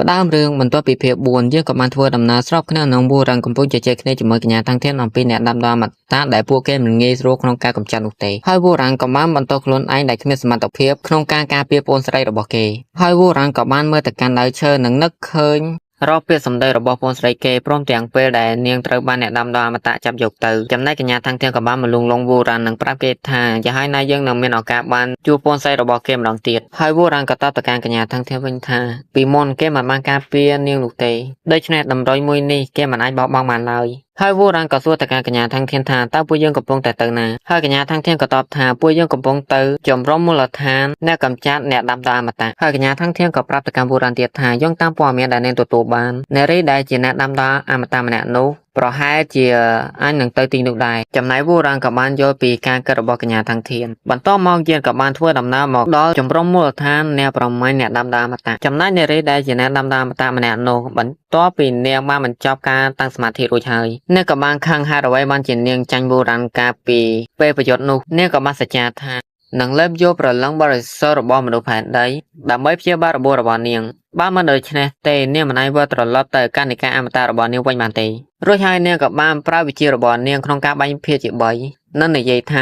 ផ្ដើមរឿងបន្ទាប់ពីភាគ4យើងក៏បានធ្វើដំណើរស្របគ្នាក្នុងវូរ៉ាំងកំពុងជជែកគ្នាជាមួយកញ្ញាតាំងធានអំពីអ្នកដាំដុះអមតៈដែលពួកគេមិនងាយស្រួលក្នុងការកម្ចាត់នោះទេហើយវូរ៉ាំងក៏បានបន្តខ្លួនឯងដែលគ្មានសមត្ថភាពក្នុងការការពារប្អូនស្រីរបស់គេហើយវូរ៉ាំងក៏បានមើលទៅកាន់ដៅឈើនិងនឹកឃើញរកពាក្យសម្ដីរបស់ប្អូនស្រីគេព្រមទាំងពេលដែលនាងត្រូវបានអ្នកដាំដុះអមតៈចាប់យកទៅចំណែកកញ្ញាតាំងធានក៏បានមកលួងលងវូរ៉ាំងនិងប្រាប់គេថាយ៉ាងហើយណាយើងនឹងមានឱកាសបានជួបប្អូនស្រីរបស់គេម្ដងទៀតហើយវូរ៉ាំងក៏តបទៅកាន់កញ្ញាតាំងធានវិញថាពីមុនគេមិនបានការពារនាងនោះទេដូច្នេះតម្រុយមួយនេះគេមិនអាចបោះបង់បានឡើយហើយវូរ៉ាំងក៏សួរទៅកាន់កញ្ញាតាំងធានថាតើពួកយើងកំពុងតែទៅណាហើយកញ្ញាតាំងធានក៏តបថាពួកយើងកំពុងទៅជំរំមូលដ្ឋានអ្នកកម្ចាត់អ្នកដាំដុះអមតៈហើយកញ្ញាតាំងធានក៏ប្រាប់ទៅកាន់វូរ៉ាំងទៀតថាយោងតាមព័ត៌មានដែលនាងទទួលបាននារីដែលជាអ្នកដាំដុះអមតៈម្នាក់នោះប្រហែលជាអាចនឹងទៅទីនោះដែរចំណែកវូរ៉ាំងក៏បានយល់ពីការគិតរបស់កញ្ញាតាំងធានបន្ទាប់មកយានក៏បានធ្វើដំណើរមកដល់ជំរំមូលដ្ឋានអ្នកប្រមាញ់អ្នកដាំដុះអមតៈចំណែកនារីដែលជាអ្នកដាំដុះអមតៈម្នាក់នោះបន្ទាប់ពីនាងបានបញ្ចប់ការតាំងសមាធិរួចហើយនាងក៏បានខឹងហេតុអ្វីបានជានាងចាញ់វូរ៉ាំងកាលពីពេលប្រយុទ្ធនោះនាងក៏បានសច្ចាថានឹងលេបយកព្រលឹងបរិសុទ្ធរបស់មនុស្សផែនដីដើម្បីព្យាបាលរបួសរបស់នាងបើមិនដូច្នេះទេនាងមិនអាចវិលត្រឡប់ទៅកាន់និកាយអមតៈរបស់នាងវិញបានទេរួចហើយនាងក៏បានប្រើវិជារបស់នាងក្នុងការបាញ់ភាគជា3និងនិយាយថា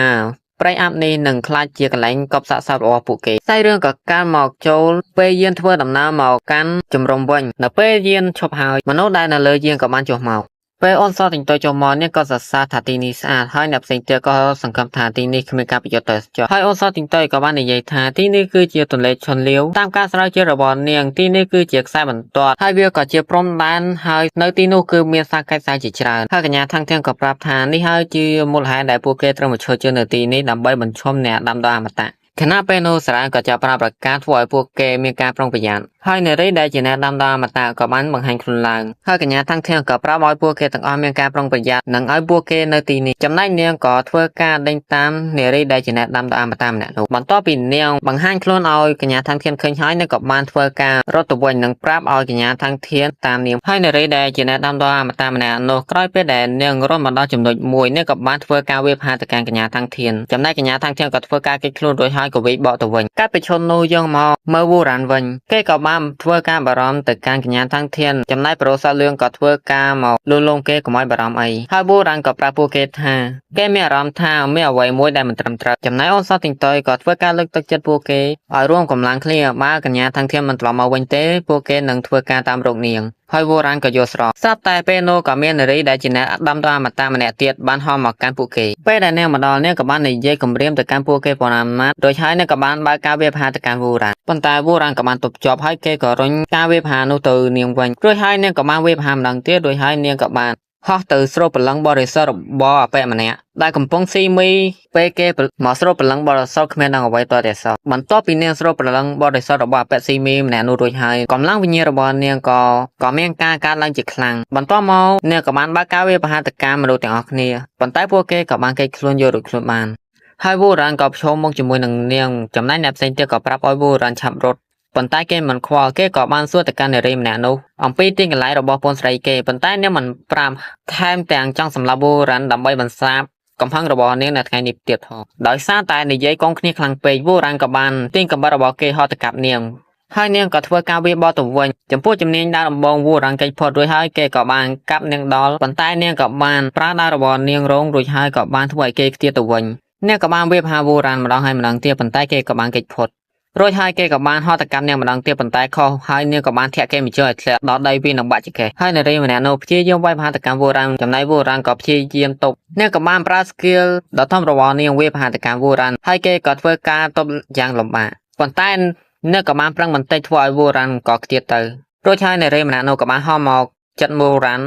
ព្រៃអាប់នេះនឹងក្លាយជាកន្លែងកប់សាកសពរបស់ពួកគេសាច់រឿងក៏កាលមកចូលពេលយានធ្វើដំណើរមកកាន់ជំរំវិញនៅពេលយានឈប់ហើយមនុស្សដែលនៅលើយានក៏បានចុះមកពេលអូនសតិញតចូលមកនេះក៏សរសើរថាទីនេះស្អាតហើយអ្នកផ្សេងទៀតក៏សង្ឃឹមថាទីនេះគ្មានការប្រយុទ្ធទៅចុះហើយអូនសតិញតក៏បាននិយាយថាទីនេះគឺជាទន្លេឈុនលាវតាមការស្រាវជ្រាវរបស់នាងទីនេះគឺជាខ្សែបន្ទាត់ហើយវាក៏ជាព្រំដែនហើយនៅទីនោះគឺមានសត្វកែសាជាច្រើនហើយកញ្ញាថងធៀងក៏ប្រាប់ថានេះហើយជាមូលហេតុដែលពួកគេត្រូវមកឈរជើងនៅទីនេះដើម្បីបញ្ឈប់អ្នកដាំដុះអមតៈខណៈពេលនោះសារ៉ាក៏ចាប់ប្រើប្រកាសធ្វើឲ្យពួកគេមានការប្រុងប្រយ័ត្នហើយនារីដែលជាអ្នកដាំដុះអមតៈក៏បានបង្ហាញខ្លួនឡើងហើយកញ្ញាថងធៀងក៏ប្រាប់ឲ្យពួកគេទាំងអស់មានការប្រុងប្រយ័ត្ននិងឲ្យពួកគេនៅទីនេះចំណែកនាងក៏ធ្វើការដេញតាមនារីដែលជាអ្នកដាំដុះអមតៈម្នាក់នោះបន្ទាប់ពីនាងបង្ហាញខ្លួនឲ្យកញ្ញាថងធៀងឃើញហើយនាងក៏បានធ្វើការរត់ទៅវិញនិងប្រាប់ឲ្យកញ្ញាថងធៀងតាមនាងហើយនារីដែលជាអ្នកដាំដុះអមតៈម្នាក់នោះក្រោយពេលដែលនាងរត់មកដល់ចំណុចមួយនាងក៏បានធ្វើការវាយប្រហារទៅកាន់កញ្ញាថងធៀងចំណែកកញ្ញាថងធៀងក៏ធ្វើការគេចខ្លួនរួចហើយក៏វាយបកទៅវិញកាត់ពីឈុននោះយើងមកមើលវូរ៉ានវិញគេក៏បានធ្វើការបារម្ភទៅកាន់កញ្ញាថងធៀនចំណែកប្រូសាលឿងក៏ធ្វើការមកលួងលោមគេកុំឲ្យបារម្ភអីហើយវូរ៉ានក៏ប្រាប់ពួកគេថាគេមានអារម្មណ៍ថាមានអ្វីមួយដែលមិនត្រឹមត្រូវចំណែកអូនសោះទីងតុយក៏ធ្វើការលើកទឹកចិត្តពួកគេឲ្យរួមកម្លាំងគ្នាបើកញ្ញាថងធៀនមិនត្រឡប់មកវិញទេពួកគេនឹងធ្វើការតាមរកនាងហើយវូរ៉ានក៏យល់ស្របស្រាប់តែពេលនោះក៏មាននារីដែលជាអ្នកដាំដុះអមតៈម្នាក់ទៀតបានហោះមកកាន់ពួកគេពេលដែលនាងមកដល់នាងក៏បាននិយាយគំរាមទៅកាន់ពួកគេប៉ុណ្ណាម៉ាត់រួចហើយនាងក៏បានបើកការវាយប្រហារទៅកាន់វូរ៉ានប៉ុន្តែវូរ៉ានក៏បានទប់ជាប់ហើយគេក៏រុញការវាយប្រហារនោះទៅនាងវិញរួចហើយនាងក៏បានវាយប្រហារម្ដងទៀតរួចហើយនាងក៏បានហោះទៅស្រូបព្រលឹងបរិសុទ្ធរបស់អពៈម្នាក់ដែលកំពុងស៊ីមីពេលគេមកស្រូបព្រលឹងបរិសុទ្ធគ្មានដឹងអ្វីតតែសោះបន្ទាប់ពីនាងស្រូបព្រលឹងបរិសុទ្ធរបស់អពៈស៊ីមីម្នាក់នោះរួចហើយកម្លាំងវិញ្ញាណរបស់នាងក៏មានការកើនឡើងជាខ្លាំងបន្ទាប់មកនាងក៏បានបើកការវាយប្រហារទៅកាន់មនុស្សទាំងអស់គ្នាប៉ុន្តែពួកគេក៏បានគេចខ្លួនយករួចខ្លួនបានហើយវូរ៉ានក៏ប្រឈមមុខជាមួយនឹងនាងចំណែកអ្នកផ្សេងទៀតក៏ប្រាប់ឲ្យវូរ៉ានឆាប់រត់ប៉ុន្តែគេមិនខ្វល់គេក៏បានសួរទៅកាន់នារីម្នាក់នោះអំពីទីកន្លែងរបស់ប្អូនស្រីគេប៉ុន្តែនាងមិនប្រាប់ថែមទាំងចង់សម្លាប់វូរ៉ានដើម្បីបន្សាបកំហឹងរបស់នាងនៅថ្ងៃនេះទៀតផងដោយសារតែនិយាយកងគ្នាខ្លាំងពេកវូរ៉ានក៏បានទាញកំបិតរបស់គេហត់ទៅកាប់នាងហើយនាងក៏ធ្វើការវាយបកទៅវិញចំពោះជំនាញដើរដំបងវូរ៉ានគេចផុតរួចហើយគេក៏បានកាប់នាងដល់ប៉ុន្តែនាងក៏បានប្រើដាវរបស់នាងរងរួចហើយក៏បានធ្វើឲ្យគេខ្ទាតទៅវិញនាងក៏បានវាយប្រហារវូរ៉ានម្ដងហើយម្ដងទៀតប៉ុន្តែគេក៏បានគេចផុតរួចហើយគេក៏បានហត់ទៅកម្មនាងម្ដងទៀតប៉ុន្តែខុសហើយនាងក៏បានធាក់គេមួយជើងឲ្យធ្លាក់ដល់ដីវិញនឹងបាក់ចង្កេះហើយនារីម្នាក់នោះព្យាយាមវាយប្រហារទៅកម្មវូរ៉ានចំណែកវូរ៉ានក៏ព្យាយាមទប់នាងក៏បានប្រើ skill ដ៏ធំរបស់នាងវាយប្រហារទៅកម្មវូរ៉ានហើយគេក៏ធ្វើការទប់យ៉ាងលំបាកប៉ុន្តែនាងក៏បានប្រឹងបន្តិចធ្វើឲ្យវូរ៉ានក៏ខ្ទាតទៅរួចហើយនារីម្នាក់នោះក៏បានហោះមកចិត្តវូរ៉ាន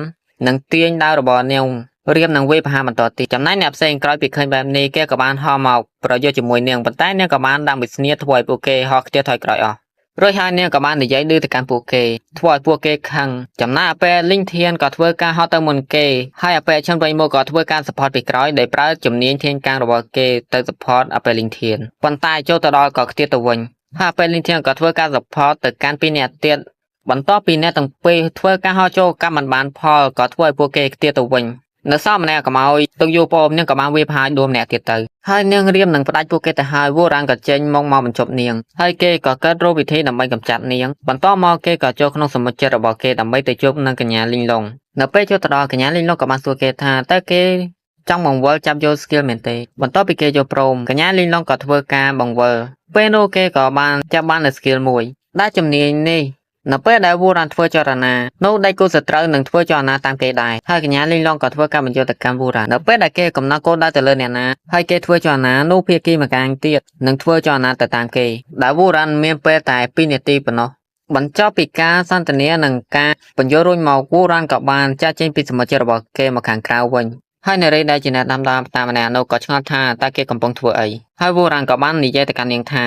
និងទាញដាវរបស់នាងរៀមនឹងវាយប្រហារបន្តទៀតចំណែកអ្នកផ្សេងក្រោយពីឃើញបែបនេះគេក៏បានហោះមកប្រយុទ្ធជាមួយនាងប៉ុន្តែនាងក៏បានដាក់មួយស្នៀធ្វើឲ្យពួកគេហោះខ្ទាតថយក្រោយអស់រួចហើយនាងក៏បាននិយាយឌឺទៅកាន់ពួកគេធ្វើឲ្យពួកគេខឹងចំណែកអាពែលីងធានក៏ធ្វើការហោះទៅមុនគេហើយអាពែឈឹងវិញមកក៏ធ្វើការ support ពីក្រោយដោយប្រើជំនាញធានកាងរបស់គេទៅ support អាពែលីងធានប៉ុន្តែចូលទៅដល់ក៏ខ្ទាតទៅវិញហើយអាពែលីងធានក៏ធ្វើការ support ទៅកាន់ពីរអ្នកទៀតបន្ទាប់ពីអ្នកទាំងពីរធ្វើការហោះចូលកម្មមិនបានផលក៏ធ្វើឲ្យពួកគេខ្ទាតទៅវិញ។ នៅសល់ម្នាក់កុំឲ្យទុកយូរពមនាងក៏បានវាយប្រហារដួលម្នាក់ទៀតទៅហើយនាងរៀមនឹងផ្ដាច់ពួកគេទៅហើយវូរ៉ានក៏ចេញមកមកបញ្ចប់នាងហើយគេក៏កើតរកវិធីដើម្បីកម្ចាត់នាងបន្តមកគេក៏ចូលក្នុងសមុទ្រចិត្តរបស់គេដើម្បីទៅជួបនឹងកញ្ញាលីងឡុងនៅពេលចូលទៅដល់កញ្ញាលីងឡុងក៏បានសួរគេថាតើគេចង់បង្វិលចាប់យក skill មែនទេបន្ទាប់ពីគេយកព្រមកញ្ញាលីងឡុងក៏ធ្វើការបង្វិលពេលនោះគេក៏បានចាប់បាននៅ skill មួយដែលជំនាញនេះនៅពេលដែលវូរ៉ានធ្វើចរណានោះដៃគូសត្រូវនឹងធ្វើចរណាតាមគេដែរហើយកញ្ញាលីងឡុងក៏ធ្វើការបញ្ចូលទៅកាន់វូរ៉ាននៅពេលដែលគេកំណត់គោលដៅទៅលើអ្នកណាហើយគេធ្វើចរណានោះភាគីម្ខាងទៀតនឹងធ្វើចរណាទៅតាមគេដែលវូរ៉ានមានពេលតែ2នាទីប៉ុណ្ណោះបន្ចប់ពីការសន្ទនានិងការបញ្យល់រួចមកវូរ៉ានក៏បានចាក់ចេញពីសមាជិករបស់គេមកខាងក្រៅវិញហើយនារីដែលជាអ្នកដាំដើមតាមម្នាក់នោះក៏ឆ្ងល់ថាតើគេកំពុងធ្វើអីហើយវូរ៉ានក៏បាននិយាយទៅកាន់នាងថា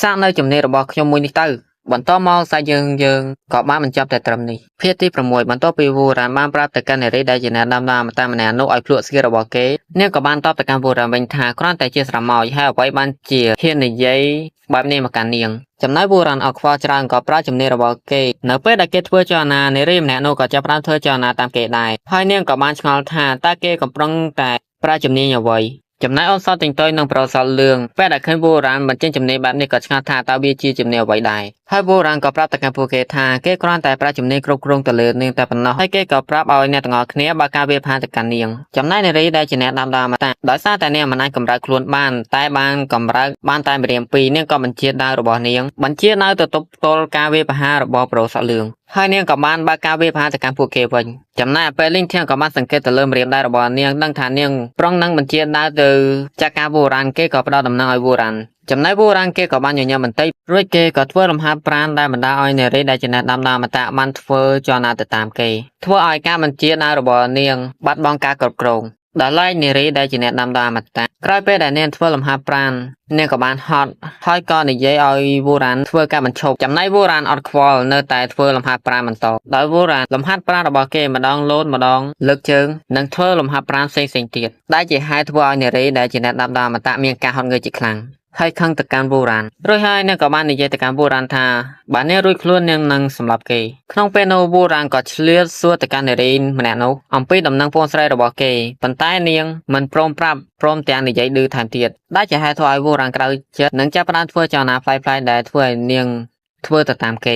សាកនៅជំនាញរបស់ខ្ញុំមួយនេះទៅបន្តមកសាច់យើងយើងក៏បានបញ្ចប់តែត្រឹមនេះភាគទី6បន្ទាប់ពីវូរ៉ានបានប្រាប់ទៅកាន់នារីដែលជាអ្នកដាំដើមតាមម្នាក់នោះឲ្យភ្លក់ស្គីរបស់គេនាងក៏បានតបទៅកាន់វូរ៉ានវិញថាគ្រាន់តែជាស្រមោចហើយអ្វីបានជាហ៊ាននិយាយបែបនេះមកកាន់នាងចំណែកវូរ៉ានអត់ខ្វល់ច្រើនក៏ប្រើជំនាញរបស់គេនៅពេលដែលគេធ្វើចលនានារីម្នាក់នោះក៏ចាប់ផ្ដើមធ្វើចលនាតាមគេដែរហើយនាងក៏បានឆ្ងល់ថាតើគេកំពុងតែប្រើជំនាញអ្វីចំណែកអូនសតទិញតុយនិងប្រុសសតលឿងពេលដែលឃើញវូរ៉ានបញ្ចេញជំនាញបែបនេះក៏ឆ្ងល់ថាតើវាជាជំនាញអ្វីដែរហើយវូរ៉ានក៏ប្រាប់ទៅកាន់ពួកគេថាគេគ្រាន់តែប្រើជំនាញគ្រប់គ្រងទៅលើនាងតែប៉ុណ្ណោះហើយគេក៏ប្រាប់ឲ្យអ្នកទាំងអស់គ្នាបើការវាផានទៅកាន់នាងចំណែកនារីដែលជាអ្នកដាំដើមតាដោយសារតែនាងមិនអាចកម្រើកខ្លួនបានតែបានកម្រើកបានតែម្រាមពីរនាងក៏បញ្ជាដាវរបស់នាងបញ្ជាដាវទៅទប់ទល់ការវាយប្រហាររបស់ប្រុសសក់លឿងហើយនាងក៏បានបើកការវាយប្រហារទៅកាន់ពួកគេវិញចំណែកពេលលីងធៀងក៏បានសង្កេតទៅលើម្រាមដៃរបស់នាងដឹងថានាងប្រុងនឹងបញ្ជាដាវទៅចាក់ការវូរ៉ានគេក៏ផ្ដល់ដំណឹងឲ្យវូរ៉ានចំណែកវូរ៉ានគេក៏បានញញឹមបន្តិចរួចគេក៏ធ្វើលំហាត់ប្រាណដែលបណ្ដាលឲ្យនារីដែលជាអ្នកដាំដើមអមតៈបានធ្វើចលនាទៅតាមគេធ្វើឲ្យការបញ្ជាដាវរបស់នាងបាត់បង់ការគ្រប់គ្រងដល់ឡែកនារីដែលជាអ្នកដាំដើមអមតៈក្រោយពេលដែលនាងធ្វើលំហាត់ប្រាណនាងក៏បានហត់ហើយក៏និយាយឲ្យវូរ៉ានធ្វើការបញ្ឈប់ចំណែកវូរ៉ានអត់ខ្វល់នៅតែធ្វើលំហាត់ប្រាណបន្តដោយវូរ៉ានលំហាត់ប្រាណរបស់គេម្ដងលោតម្ដងលើកជើងនិងធ្វើលំហាត់ប្រាណផ្សេងៗទៀតដែលជាហេតុធ្វើឲ្យនារីដែលជាអ្នកដាំដើមអមតៈមានការហត់ងើយជាខ្លាំងហើយខឹងទៅកាន់វូរ៉ានរួចហើយនាងក៏បាននិយាយទៅកាន់វូរ៉ានថាបើនាងរួចខ្លួននាងនឹងសម្លាប់គេក្នុងពេលនោះវូរ៉ានក៏ឆ្លៀតសួរទៅកាន់នារីម្នាក់នោះអំពីដំណឹងពងស្រីរបស់គេប៉ុន្តែនាងមិនព្រមប្រាប់ព្រមទាំងនិយាយឌឺថែមទៀតដែលជាហេតុធ្វើឲ្យវូរ៉ានក្រៅចិត្តនិងចាប់ផ្ដើមធ្វើចលនាប្លែកៗដែលធ្វើឲ្យនាងធ្វើទៅតាមគ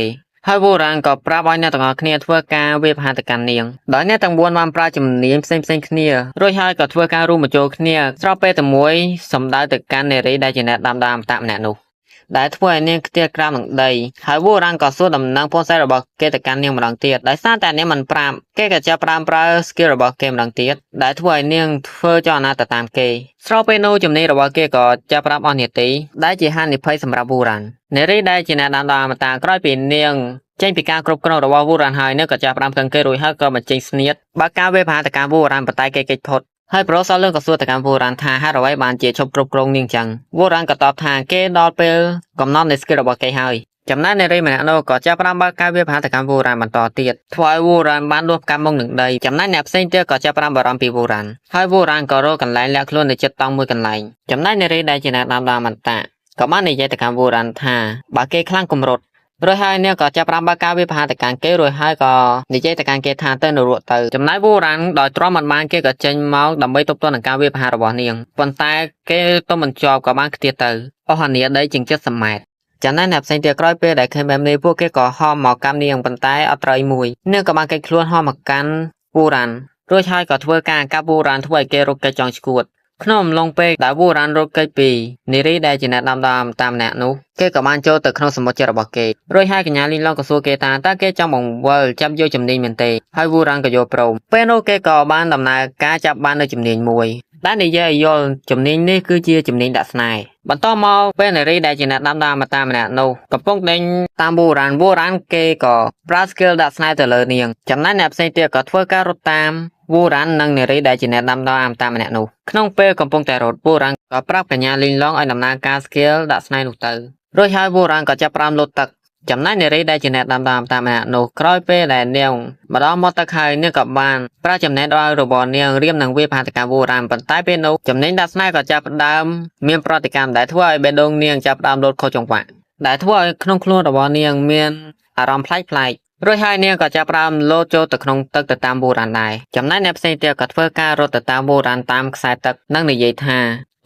េហើយវូរ៉ានក៏ប្រាប់ឲ្យអ្នកទាំងអស់គ្នាធ្វើការវាយប្រហារទៅកាន់នាងដោយអ្នកទាំង4បានប្រើជំនាញផ្សេងៗគ្នារួចហើយក៏ធ្វើការរួមបញ្ចូលគ្នាស្របពេលតែមួយសម្ដៅទៅកាន់នារីដែលជាអ្នកដាំដើមអមតៈម្នាក់នោះដែលធ្វើឲ្យនាងខ្ទាតក្រោមនឹងដីហើយវូរ៉ានក៏សួរដំណឹងពងស្រីរបស់គេទៅកាន់នាងម្ដងទៀតដោយសារតែនាងមិនប្រាប់គេក៏ចាប់ផ្ដើមប្រើ skill របស់គេម្ដងទៀតដែលធ្វើឲ្យនាងធ្វើចលនាទៅតាមគេស្របពេលនោះជំនាញរបស់គេក៏ចាប់ផ្ដើមអស់នាទីដែលជាហានិភ័យសម្រាប់វូរ៉ាននារីដែលជាអ្នកដាំដើមអមតៈក្រោយពីនាងចេញពីការគ្រប់គ្រងរបស់វូរ៉ានហើយនាងក៏ចាប់ផ្ដើមខឹងគេរួចហើយក៏បញ្ចេញស្នៀតបើការវាយប្រហារទៅកាន់វូរ៉ានប៉ុន្តែគេគេចផុតហើយប្រុសសលឿងក៏សួរទៅកាន់វូរ៉ានថាហេតុអ្វីបានជាឈប់គ្រប់គ្រងនាងចឹងវូរ៉ានក៏តបថាគេដល់ពេលកំណត់នៃ skill របស់គេហើយចំណែកនារីម្នាក់នោះក៏ចាប់ផ្ដើមបើកការវាយប្រហារទៅកាន់វូរ៉ានបន្តទៀតធ្វើឲ្យវូរ៉ានបានលួសផ្កាមុខនឹងដីចំណែកអ្នកផ្សេងទៀតក៏ចាប់ផ្ដើមបារម្ភពីវូរ៉ានហើយវូរ៉ានក៏រកកន្លែងលាក់ខ្លួននៅជិតតង់មួយកន្លែងចំណែកនារីដែលជាអ្នកដាំដើមអន្តៈក៏បាននិយាយទៅកាន់វូរ៉ានថាបើគេខ្លាំងគំរត់រួចហើយនាងក៏ចាប់ផ្ដើមបើកការវាយប្រហារទៅកាន់គេរួចហើយក៏និយាយទៅកាន់គេថាទៅនរកទៅចំណែកវូរ៉ានដោយទ្រាំមិនបានគេក៏ចេញមកដើម្បីទប់ទល់នឹងការវាយប្រហាររបស់នាងប៉ុន្តែគេទប់មិនជាប់ក៏បានខ្ទាតទៅអស់អានីដីជាង70ម៉ែត្រចំណែកអ្នកផ្សេងទៀតក្រោយពេលដែលឃើញបែបនេះពួកគេក៏ហោះមកកាន់នាងប៉ុន្តែអត់ត្រូវមួយនាងក៏បានគេចខ្លួនហោះមកកាន់វូរ៉ានរួចហើយក៏ធ្វើការកាប់វូរ៉ានធ្វើឲ្យគេរត់គេចចង់ឈួតក្នុងអំឡុងពេលដែលវូរ៉ានរត់គេចពីនារីដែលជាអ្នកដាំដើមតាមអ្នកនោះគេក៏បានចូលទៅក្នុងសមុទ្រចិត្តរបស់គេរួចហើយកញ្ញាលីងឡុងក៏សួរគេថាតើគេចង់បង្វិលចាប់យកជំនាញមែនទេហើយវូរ៉ានក៏យល់ព្រមពេលនោះគេក៏បានដំណើរការចាប់បាននៅជំនាញមួយដែលនិយាយឲ្យយល់ជំនាញនេះគឺជាជំនាញដាក់ស្នេហ៍បន្តមកពេលនារីដែលជាអ្នកដាំដើមអមតាម្នាក់នោះកំពុងដេញតាមវូរ៉ានវូរ៉ានគេក៏ប្រើ skill ដាក់ស្នេហ៍ទៅលើនាងចំណែកអ្នកផ្សេងទៀតក៏ធ្វើការរត់តាមវូរ៉ាននិងនារីដែលជាអ្នកដាំដើមអមតាម្នាក់នោះក្នុងពេលកំពុងតែរត់វូរ៉ានក៏ប្រាប់កញ្ញាលីងឡងឲ្យដំណើរការ skill ដាក់ស្នេហ៍នោះទៅរួចហើយវូរ៉ានក៏ចាប់ផ្ដើមលោតទឹកចំណែកនារីដែលជាអ្នកដាំដើមតាមម្នាក់នោះក្រោយពេលដែលនាងម្ដងមកទឹកហើយនាងក៏បានប្រើចំណេះដល់របស់នាងរៀមនឹងវាយប្រហារទៅកាន់វូរ៉ានប៉ុន្តែពេលនោះចំណេញដាក់ស្នេហ៍ក៏ចាប់ផ្ដើមមានប្រតិកម្មដែលធ្វើឲ្យបេះដូងនាងចាប់ផ្ដើមលោតខុសចង្វាក់ដែលធ្វើឲ្យក្នុងខ្លួនរបស់នាងមានអារម្មណ៍ប្លែកៗ រួចហើយនាងក៏ចាប់ផ្ដើមលោតចូលទៅក្នុងទឹកទៅតាមវូរ៉ានដែរចំណែកអ្នកផ្សេងទៀតក៏ធ្វើការរត់ទៅតាមវូរ៉ានតាមខ្សែទឹកនិងនិយាយថា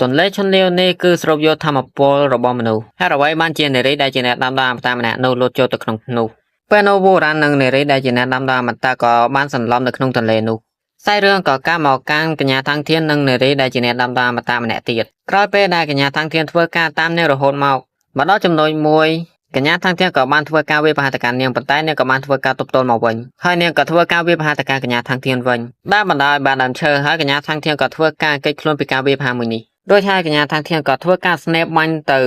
ទន្លេឈុនលាវនេះគឺស្រូបយកធម្មពលរបស់មនុស្សហើយអ្វីបានជានារីដែលជាអ្នកដាំដុះអមតាម្នាក់នោះលោតចូលទៅក្នុងនោះពេលនោះវូរ៉ាននិងនារីដែលជាអ្នកដាំដុះអមតាក៏បានសន្លប់នៅក្នុងទន្លេនោះខ្សែរឿងក៏កាមកកាងកញ្ញាតាំងធាននិងនារីដែលជាអ្នកដាំដុះអមតាម្នាក់ទៀតក្រោយពេលដែលកញ្ញាតាំងធានធ្វើការតាមនាងរហូតមកមកដល់ចំណុចមួយកញ្ញាតាំងធានក៏បានធ្វើការវាយប្រហារទៅកាន់នាងប៉ុន្តែនាងក៏បានធ្វើការទប់ទល់មកវិញហើយនាងក៏ធ្វើការវាយប្រហារទៅកាន់កញ្ញាតាំងធានវិញដែលបណ្ដោយបានដើមឈើហើយកញ្ញាតាំងធានក៏ធ្វើការគេចខ្លួនពីការវាយប្រហារមួយនេះរួចហើយកញ្ញាតាំងធានក៏ធ្វើការស្នេបបាញ់ទៅ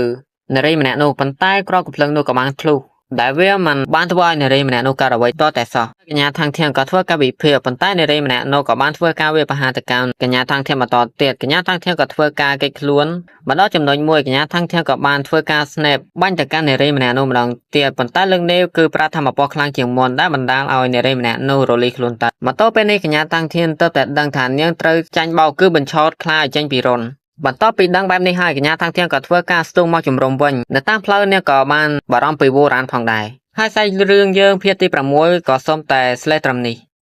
នារីម្នាក់នោះប៉ុន្តែគ្រាប់កំភ្លើងនោះក៏បានធ្លុះដែលវាមិនបានធ្វើឲ្យនារីម្នាក់នោះកើតអ្វីតតែសោះកញ្ញាតាំងធានក៏ធ្វើការវិភាគប៉ុន្តែនារីម្នាក់នោះក៏បានធ្វើការវាយប្រហារទៅកាន់កញ្ញាតាំងធានបន្តទៀតកញ្ញាតាំងធានក៏ធ្វើការគេចខ្លួនមកដល់ចំណុចមួយកញ្ញាតាំងធានក៏បានធ្វើការស្នេបបាញ់ទៅកាន់នារីម្នាក់នោះម្ដងទៀតប៉ុន្តែលើកនេះគឺប្រាថ្នាធម៌ខ្លាំងជាងមុនដែលបណ្ដាលឲ្យនារីម្នាក់នោះរលីខ្លួនទៅមកទល់ពេលនេះកញ្ញាតាំងធានទើបតែដឹងថានាងត្រូវចាញ់បោកគឺបញ្ឆោតខ្លាឲ្យចេញពីរុនបន្ទាប់ពីដឹងបែបនេះហើយកញ្ញាតាំងធានក៏ធ្វើការស្ទូងមកជំរំវិញនៅតាមផ្លូវនាងក៏បានបារម្ភពីវូរ៉ានផងដែរហើយសាច់រឿងយើងភាគទី6ក៏សូមតែស្លេះត្រឹមនេះ។